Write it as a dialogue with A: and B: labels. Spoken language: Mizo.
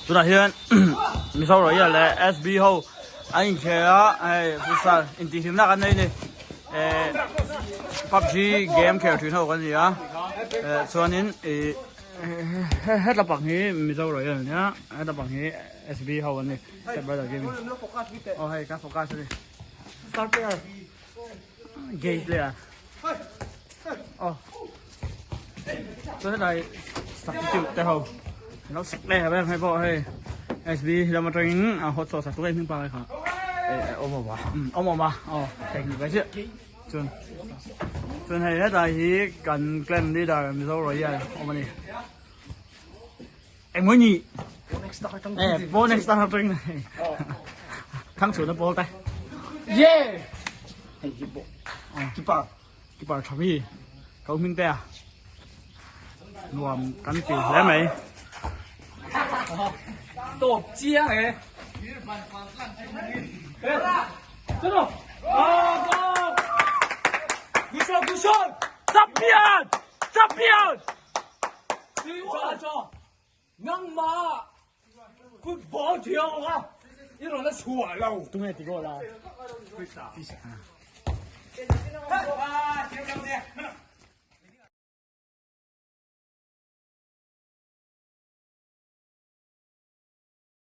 A: Tunah hian Mizo Royal leh SB ho an inkhel a hei futsal intihhlimna kan nei a ni eh PUBG game khel thin ho kan ni a eh chuanin ih hetla pang hi Mizo Royal a nia hetla pang hi SB ho an ni step brother gaming aw hei ka focus a ni gay player aw chuan hetlai substitute te ho an lo sak leh em hei pawh hei SB lam atangin a hot sauce a tluk em hming pa kha eh awm awm a awm awm a aw heng ni ve chiah chuan chuan hei hetlai hi kan clan leader Mizo Royal awm a ni eng maw ni eh pawn next star atangin thang chhun a pawl te
B: yeah hei hi pawh keeper
A: keeper tha mi ko hming te a nuam kan ti hle mai
B: tawp chiang e
A: Champion! Champion!
B: Nangmah football thiam a i rawn la chhuah lo.
A: Tunge ti goal a?